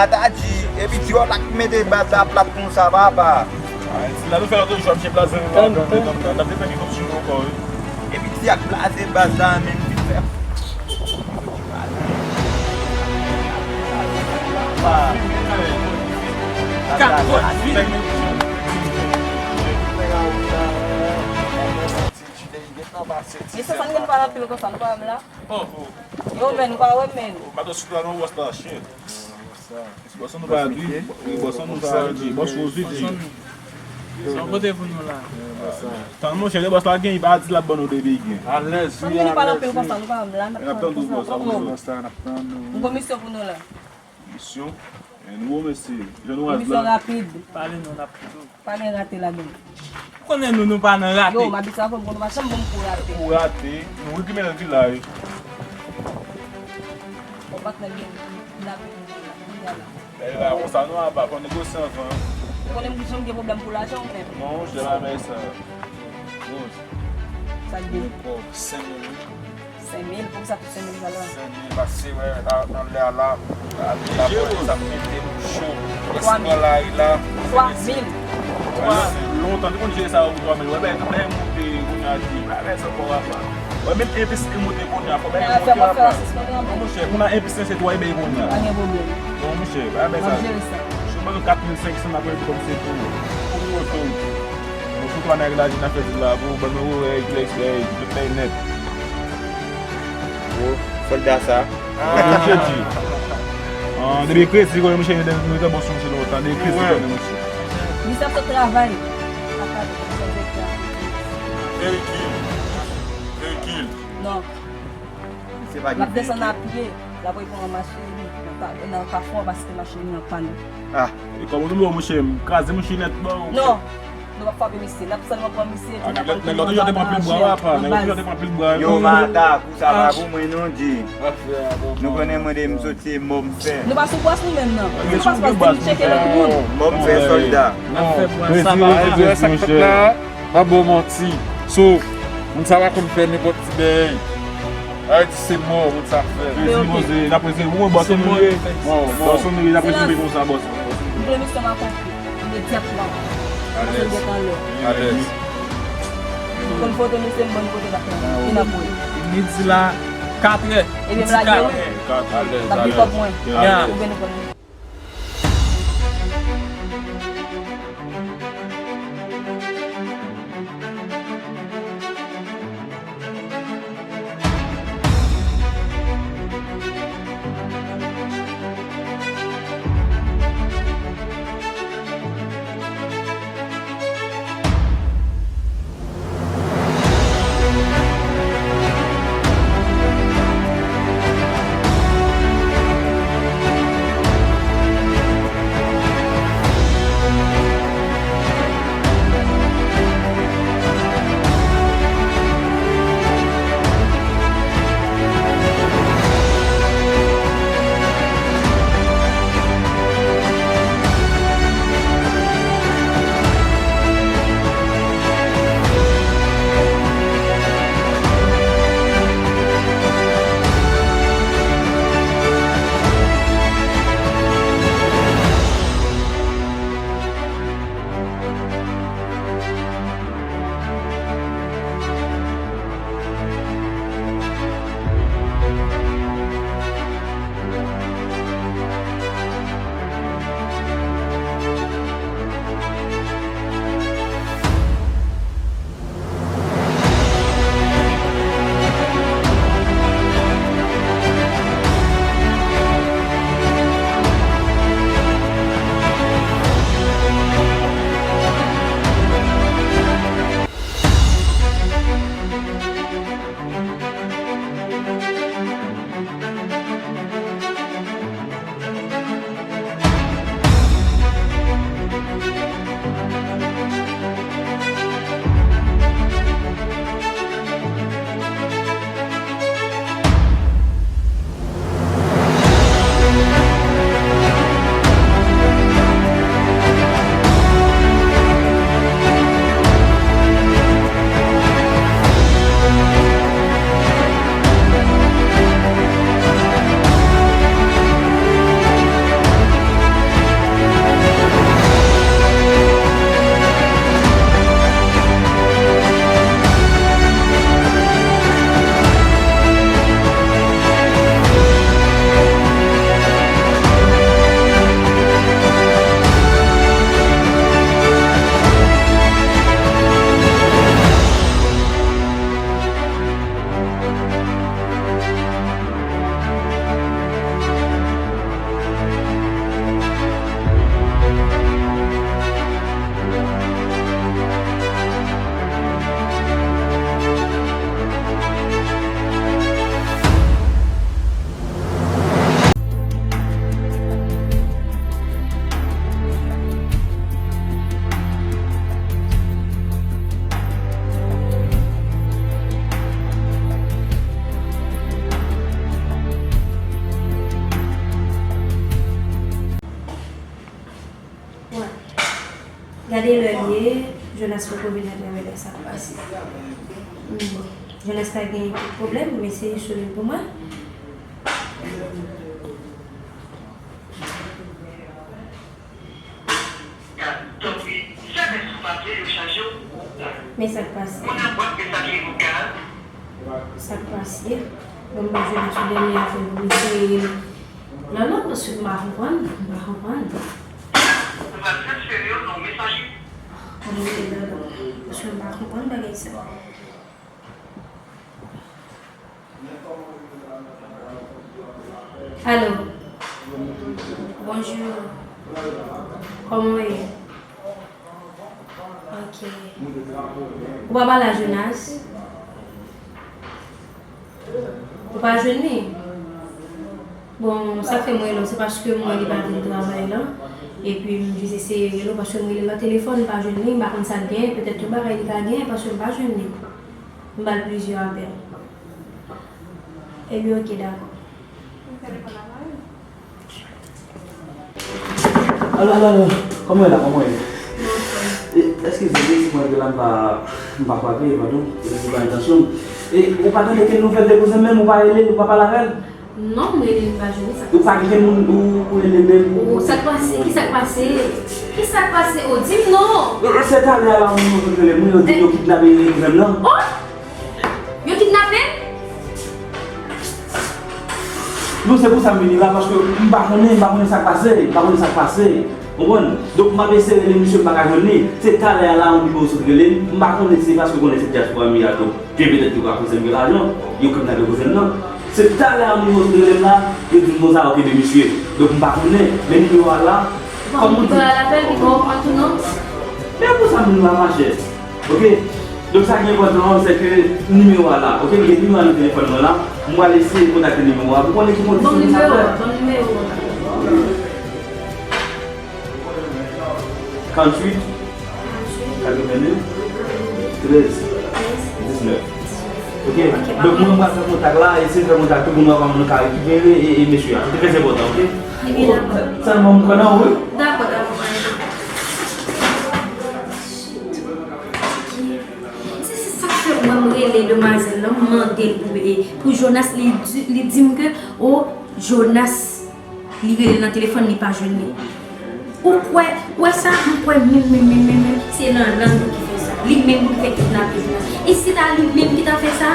Mata di, epi ti wòl ak mete baz la plat konsa, papa. Ay, si la nou fè lòt jou, ap jen blaze, n ap, n ap, n ap defann yon ti ankò, wi. Epi ti ak blaze baz la, menm vit fè. Kat pòt vit. Mesye, sa n gen pale anpil konsa, nou pa wè m la? Oh. Yo, men, nou pa wè m, men. Madan sou la, non, bòs la, shit. Bòs nou pa di, bòs nou pa di, bòs Rose di. Son kote pou nou la. Tan monchè, lè bòs la gen, li pa di l ap ban nou de bigin. Alèz, wi, alèz, wi. Sa n gen pale anpil konsa, nou pa wè m la, n ap tann bòs la, n ap tann nou. M gon misyon pou nou la. Misyon? Eh, nou bon mesye. Jan nou al la. Misyon rapid. Pale non, n ap tann ou. Pa gen rate ladan l. Ou konnen nou, nou pa nan rate. Yo, m abitye avè w, m konnen w pa janm ban m kou rate. Kou rate, nou rekime nan vilaj. Bon, patnè m gen, m lape pou nou la, kounye a la. Lè la, konsa nou ap, fò negosye anvan. Ou konnen m janm gen pwoblèm pou lajan ou menm. Non, monchè, pa bay sa. Bon. Sa k gen? Senk mil. Senk mil, poukisa tout senk mil sa la? Senk mil, paske, wè, la, nan lè a la, la, lapolis ap mete nou cho. Twa mil. Pran lari la. Twa mil. Lontan, te konn jere sa yo pou twa mil. Wè, bèy, tout bèy monte, kounye a di, pa fè sa ankò, apa. Wè, menm enpis li monte kounye a, fò bèy monte, apa. Non, monchè, moun a enpis se twa bèy kounye a. Pa gen pwoblèm. Bon, monchè, pa fè sa. M ap jere sa. Cho ban nou kat mil senk san, n ap mete kòm se pou ou. Pou nou, pou nou. Bon, sou twa nèg la, di n ap fè di la, pou ban nou, wè, egzèk, egzèk, tout bèy nèt. Gwo sòlda sa. Mwen menm, je di. Ah, depi kredi, konnen mouche, nou te bon sou mouche lontan. Depi kredi, konnen mouche. Misye ap sot travay. Veyikil. Veyikil. Non. L ap desann a pye. L ap pran machin nan ka-, nan kafou an paske machin li an pàn. Ah. E kòman nou bon, mouche? M kraze mouche nèt, bon. Non. Nou p ap frape misye. N ap sèlman pran misye epi n ap voye l nan baz. Nèg lòt yo te pran pil bwa, papa. Nèg lòt yo te pran pil bwa. Yo, mata, kou sa pa pou mwen non, Dji. Nou konnen mwen de m soti, e mò m fè. Nou pa sou bwès nou menm, non. Nou pa sou bwès, nou tcheke lòt moun. Mò m fè, sòlda. N ap fè bwès sa, papa. Rete, rete, mouche. Pa ba w manti. So, moun sa pa konn fè nenpòt ti bèy. Ayiti se mò, moun sa fè. Rezi poze, n ap rezi. Ou wè bòs nou ye? Bòs nou ye, n ap rezi konsa, bòs. M vle misyon m akonpli imedyatman. Paske m gentan lè. Alèz. M konn foto misye, m konn foto bak la. E n ap wè. Midi la, katrè. Ebyen, m lage wi. Alèz, alèz. M ap gen kòb mwen. Ya. Oubyen nou konn Gade lè l ye, Jonas poko vin atravè lè sa k pase. Hmm. Jonas ka gen kèk pwoblèm, m eseye soulve l pou mwen. Tanpri, fè mèt sou papye yo chaje w pou ou. Men sa k pase? Moun nan bwat mesaj li vokal. Sa k pase? Bon, m pa jwenn sou dènye apèl pou mesye Lolo, paske m pa konprann, m pa konprann. Nou pral transfere w nan yon mesaj. Mwen rele Lolo, paske m pa konprann bagay sa. Alo. Bonjou. Kòman w ye? Ok. Ou pa pale a Jonas? Ou pa jwenn li? Bon, sa k fè m rele w, se paske m wè li pa vin travay la. Epi m jis eseye rele w, paske m rele l nan telefòn, m pa jwenn li, m pa konn sa l genyen, petèt yon bagay li ka genyen, paske m pa jwenn li. M ba l plizyè apèl. Ebyen, ok, dakò. Alo, alo, alo. Kòman w ye la? Kòman w ye? E, eskize m, si mwen te la, m pa, m pa frape, padon. E, se pa entansyon m. E, ou pa tande ken nouvèl de kouzen m menm, ou pa rele l, ou pa pale avè l? Non, m rele l, m pa jwenn li, sa k pase? Ou pa gen moun ou, ou rele menm? Ou, sa k pase? Ki sa k pase? Ki sa k pase? O, di m non! Se talè a la, yon moun rele m, wi, yo di yo kidnape kouzen m nan. Oh! Yo kidnape l? Non, se pou sa m vini la, paske m pa konnen, m pa konnen sa k pase, m pa konnen sa k pase. Ou konprann? Donk, m ap eseye rele misye, m pa ka jwenn li. Se talè a la, yon nimewo sot rele m, m pa konnen si se paske konnen se dyaspora m ye a, donk, gen petèt yo ka panse m gen lajan, yo kidnape kouzen m nan. Se talè a, yon nimewo sot rele m la, yo di m konsa, ok, men misye. Donk, m pa konnen, men nimewo a la, kòm ou di. Bon, ki bò l apèl, ki bò w pran tou non? Men pou sa m vin la, machè. Ok? Donk, sa ki enpòtan an, se ke nimewo a la, ok? M gen nimewo a nan telefòn mwen la. M pral eseye kontakte nimewo a. Ou konnen ki kondisyon pou sa fè? Ban m nimewo a, ban m nimewo a. Karanntuit, katrevenn, trèz, diznèf. Ok? Ok, donk, mwen, m pral fè kontak la, eseye fè kontak tou pou nou wè kòman nou ka rekipere e, e mesye a. Se trè enpòtan, ok? Ebyen, dakò. Sèlman, m konnen w, wi. Dakò, dakò, pa gen pwoblèm. Se, se sa k fè mwen m rele demwazèl lan, m mande l pou, e, pou Jonas, li di, li di m ke, o, Jonas, li rele l nan telefòn, li pa jwenn li. Ou kwè, ou kwè sa, m kwè menm, menm, menm, menm, menm, se Lanlande ki fè sa. Li menm ki fè kidnape Jonas. E si ta li menm ki ta fè sa,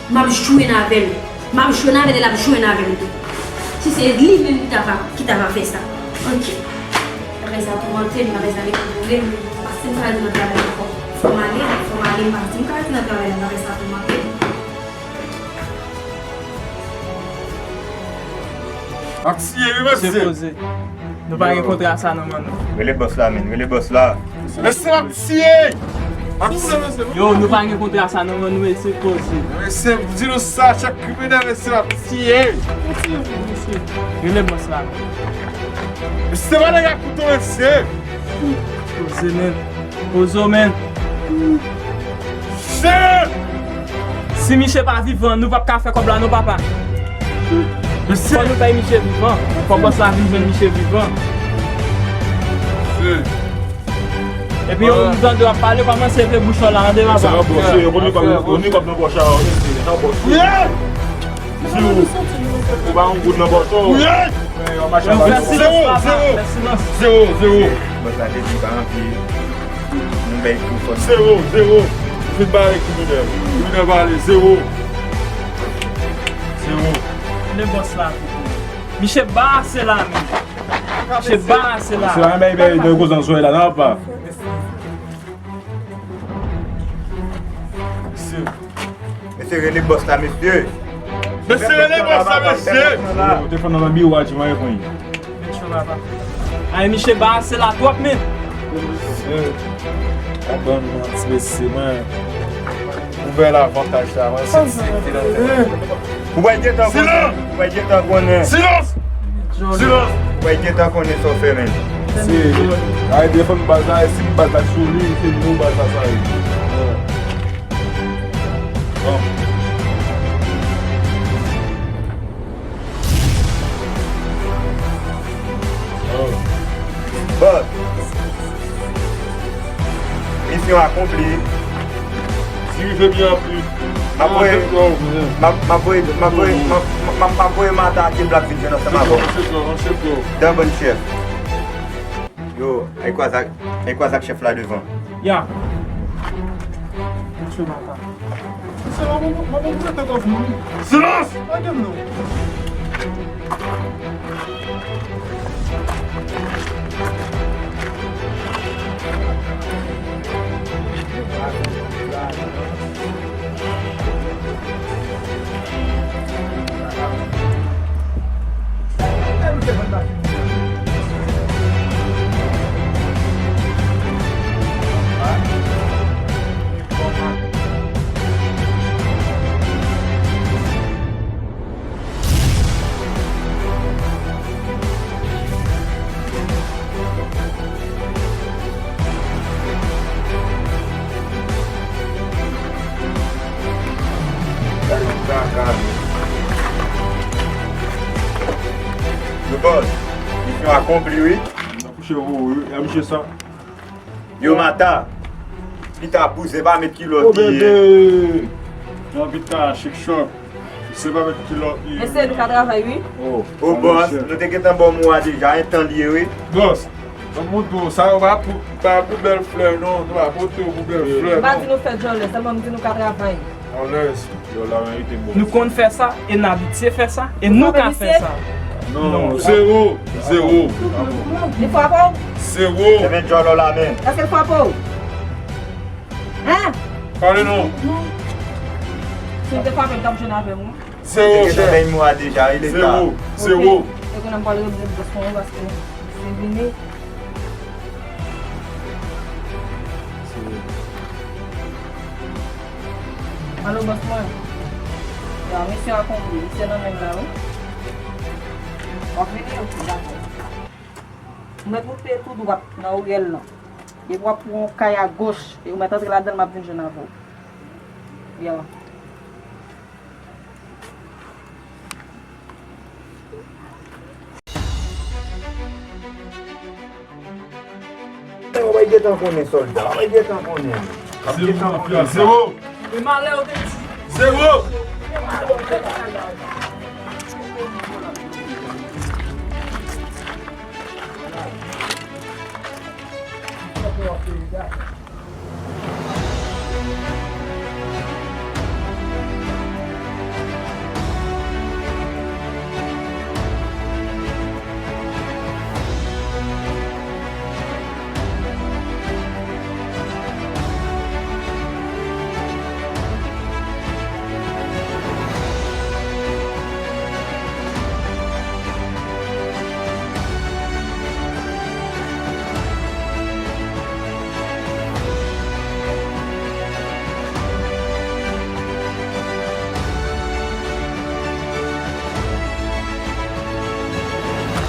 m ap jwenn avè l. M ap jwenn avè l e l ap jwenn avè m tou. Si se li menm ki ta va, ki ta va fè sa. Ok. Bagay sa toumante m, bagay sa rete boule m. M pa santi m ka rete nan travay ankò. Fò m ale, fò m ale, m pa santi m ka rete nan travay la, bagay sa toumante m. Ap tiye wi, mesye. Se poze. Nou pa gen kontra sa nan men nou. Rele bòs la, men. Rele bòs la. Mesye, ap tiye. Ap tiye, mesye. Yo, nou pa gen kontra sa nan men nou, mesye, poze. Mesye, di nou sa, chak kriminèl, mesye, ap tiye. Rele bòs la. Mesye, pa nèg ak kouto, mesye. Poze, men. Poze w, men. Shit! Si miche pa vivan, nou p ap ka fè kòb la non, papa. Mesye! Fò nou bay miche vivan. Fò bòs la vin jwenn miche vivan. Mesye! Epi yo, m tande w ap pale, kòmanse leve bouch ou la, tande, papa. Yo konn li kòb, yo konn li kòb nan pòch la, mesye. Nan pòch. Yeah! Di ou, ou pa yon goud nan pòch ou. Wi! Fè silans, papa, fè silans. Zewo, zewo. Bòs la te di pa anpil. Nou bay tou fòs. Zewo, zewo. Ou fin bare kriminèl. Kriminèl pale, zewo. Zewo. Le bòs la. Miche ba ase la, men. Miche ba ase la. Se la, men, men, men, koz an zòrèy la, nan, pa. Mesye. Mesye, rele bòs la, mesye. Mesye, rele bòs la, mesye. Yo, telefòn nan nan biwo a, ti mwen reponn. Ay, miche ba ase la twòp, men. Mesye, pa ban m manti, mesye, mwen. Ouvè lavantaj la, mwen se ti ki nan tèt. Ou pa gentan konnen. Silans! Ou pa gentan konnen. Silans! Silans! Ou pa gentan konnen sa w fè, men. Se, ay, telefòn baz la, e si baz la sou li, se nou baz la sa ye. Bon. Bon. Akonpli. Dirije byen anpil. M ap voye, m ap, m ap voye, m ap voye, m ap, m ap, m ap voye Mata ak Black vin jwenn ansanm avè w. Dè bòn chèf. Yo, ay kwaze ak, ay kwaze ak chèf la devan. Ya. Mesye Mata. Mesye, mwen, mwen, mwen, mwen, mwen, mwen. Silans! Lage m non. Yo, bòs, misyon akonpli, wi. N ap kouche pou ou, wi. E a misye sa. Yo, Mata, pita bouzen, pa met kilòt. O bebe! Nan pita, chik chòk. Se pa met kilòt li. Mesye, nou ka travay, wi. O, o, bòs, nou te gentan ba w mo a deja, en tan li ye, wi. Bòs, ban m montre w, sa yo pa pou, pa pou bèl flè, non. Nou pa pote yo pou bèl flè, non. M pa di nou fè djòlè, sèlman m di nou ka travay. Alèz. Yo, la verite, bòs. Nou konn fè sa, e n abitye fè sa, e nou ka fè sa. Non, zewo, zewo. Li frape w? Zewo. Se men djòlè w la, men. Èske l frape w? Hein? Pale non. Si m te frape l, t ap jwenn avè m, wi. Zewo, chèf. Zewo, zewo. Ok. E konnen m pral regle bòs mwen, paske se vini. Alo, bòs mwen. Ya, misyon akonpli. Misyon nan men m la, wi. W ap vini? Ok, dakò. Ou mèt woule tou dwat nan wout la. Epi w ap pran yon kay agoch, e ou mèt antre ladan l, m ap vin jwenn avè w. Ya. Sa w bay gentan konnen, sòlda? W bay gentan konnen. W ap gentan konnen sa. Zewo. E malè yo te di. Zewo.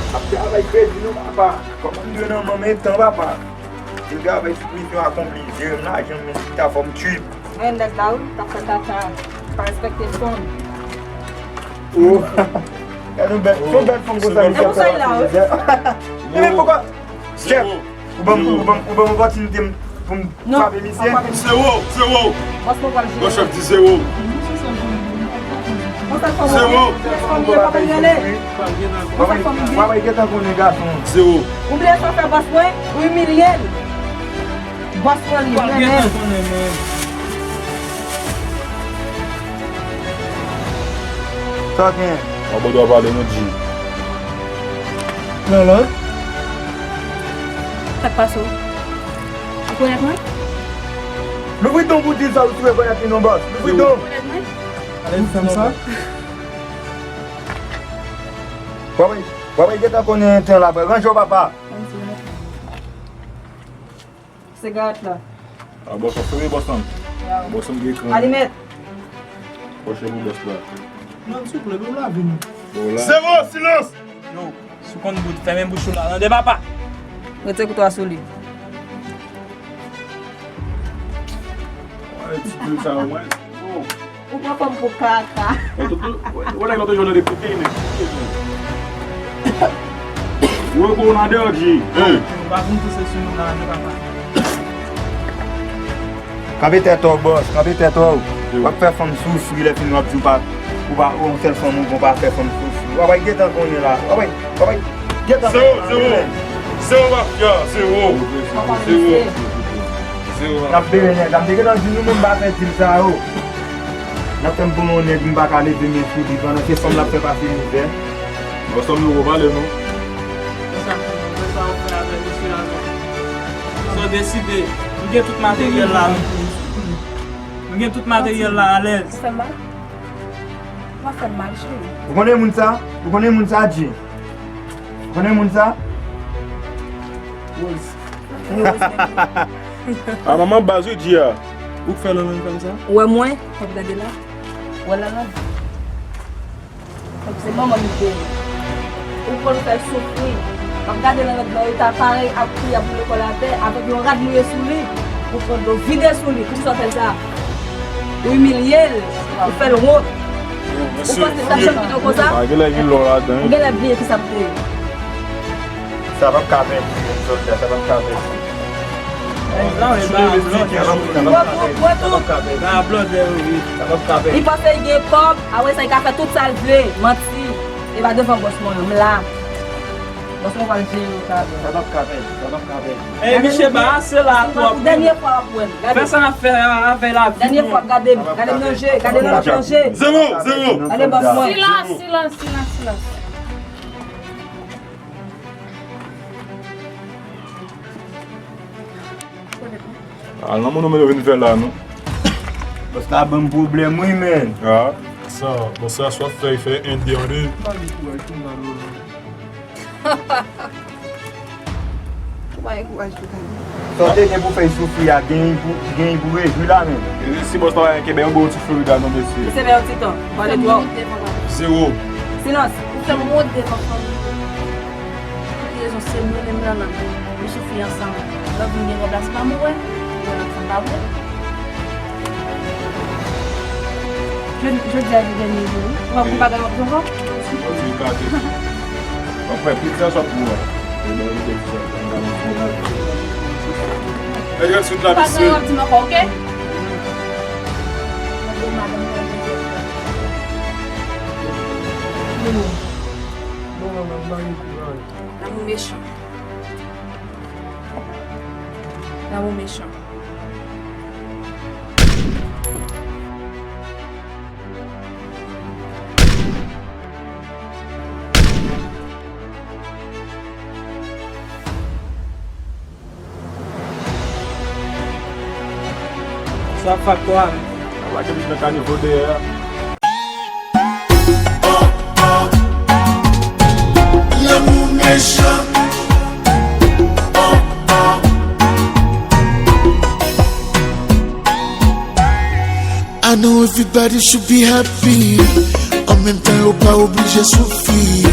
Ap travay kredi non, papa. Kòman m dwe nan manman etan, papa? Depi avèk misyon akonpli, jere m lajan m, men si ta fò m trip. Men nèg la, wi, t ap fè kaka, pa respekte fanm. Oh. Gade yon bèl, yon bèl fanm konsa, misye ap fè pati. Ebyen, poukwa? Chèf, ou ban m, ou ban m, ou ban m opòtinite m pou m frape misye? Zewo, zewo. Bòs mwen pral jere. Bòs chèf di zewo. Zewo. Ou bliye sa w fè bòs mwen, ou imilye l. Bòs mwen li renmen l. Sa w gen? W ap dwa pale, non, G. Nan lòd. Sa k pase w? Ou konèt mwen? Louvri don pou di sa, ou sou rekonèt li non, bòs. Louvri don. Ou konèt mwen? Alèz, fè m sa. W ap, w ap gentan konnen tan la, frè. Ranje w, papa. Sigarèt la. A, bòs, w ap fèmen bòs lan. Bòs lan gen kran. Alimèt. Pòche pou bòs la. Non, souple, nou lave nou. Bon, la. Zewo, silans! Yo, si w konn bout, fèmen bouch ou la, tande papa! Retire kouto a sou li. Wè, ti pil sa, wè. Bon. Ou pran fanm pou kaka. Wè, tout, wè, wè, nèg la toujou nan de kote, nèg. Wè, bon, nan de, G. Hey. Ou pa vin pouse sou nou la, non, papa. Kanpe tèt ou, bòs, kanpe tèt ou. W ap fè fanm soufri, lè fini w ap di w pa, ou pa, ou yon sèl fanm ou gen, w pa fè fanm soufri. W ap gentan konnen la. W ap, w ap gentan konnen la. Zewo, zewo. Zewo mafya, zewo. Zewo. Zewo mafya. N ap bere nèg la. M te gentan di nou menm pa fè dil sa yo. N ap fè m pou yon nèg, m pa ka leve men sou li pandan se fanm l ap fè pase mizè. Ansanm nou pale non. Sa w fè avèk mesye la non. Sa w deside. M gen tout materyèl la. M gen tout materyèl la alèz. Ou fè m mal? Ou pa fè m mal, cheri. Ou konnen moun sa? Ou konnen moun sa, Dji? Ou konnen moun sa? Rose. A manman baz wi, Dji a. Ou k fè Lanlann fè m sa? Ou wè mwen? W ap gade la. Ou wè Lanlann? Fòk se manman m te ye. Ou konn fè l soufri. W ap gade nan rad nan eta parèy ak kouya pou lekòl atè, avèk yon rad mouye sou li. Ou pran dlo vide sou li. Poukisa w fè l sa? Ou imilye l. Ou fè l wont. Ou panse l t ap janm kite w konsa? Pa gen lè gen lò ladan. Ou gen lè bliye kisa m te ye. Sa p ap ka pèdi, menm jodi a, sa p ap ka pèdi. Sa p ap ka pèdi. Sa p ap ka pèdi. Li panse li gen kòb, apre sa li ka fè tout sa l vle. Manti. E pa devan bòs mwen, m la. Bòs mwen pral jere yo sa. Sa p ap ka pèdi, sa p ap ka pèdi. Ey, misye ba ase la twòp. Dènye fwa w ap wè m. Gade. Fè sa n ap fè avè lavi nou. Dènye fwa, gade m. Gade m nan je, gade nan je. Zewo, zewo. Gade bòs mwen. Silans, silans, silans, silans. Al nan moun ou menm yo vin fè la non. Bòs la ban m pwoblèm wi, men. Ah. Sa, bon, sa, sa w ap fè, fè en de an de. Ou pa gen kouraj pou gade. Ou pa gen kouraj pou gade. Sa w te gen pou fè soufri a, genyen pou, genyen pou rejwi la menm. E si bòs la pa gen kè, bè yon bon ti Florida non, mesye. Se bè yon ti tan. Pale twòp. Zewo. Silans. Ou fè m wont devan fanmi. Pou ki rezon se mwen menm Lanlann nou soufri ansanm? Lòt moun gen kòb la, se pa mwen wè. Ou wè lòt fanm pa vre. Jodi, jodi a se dènye jou wi. Ou pa, ou pa gen lòt jou ankò? Ou di gate. W ap fè pil sa sòt pou mwen. Nèg rèd sou la misye. Ou pa gen lòt jou ankò, oke? Lanmou mechan. Lanmou mechan. Sa fak kwa. Sa fak depi nan kanivo dèyè a. Lanmou mechan. I know everybody should be happy. An menm tan yo pa oblije soufri.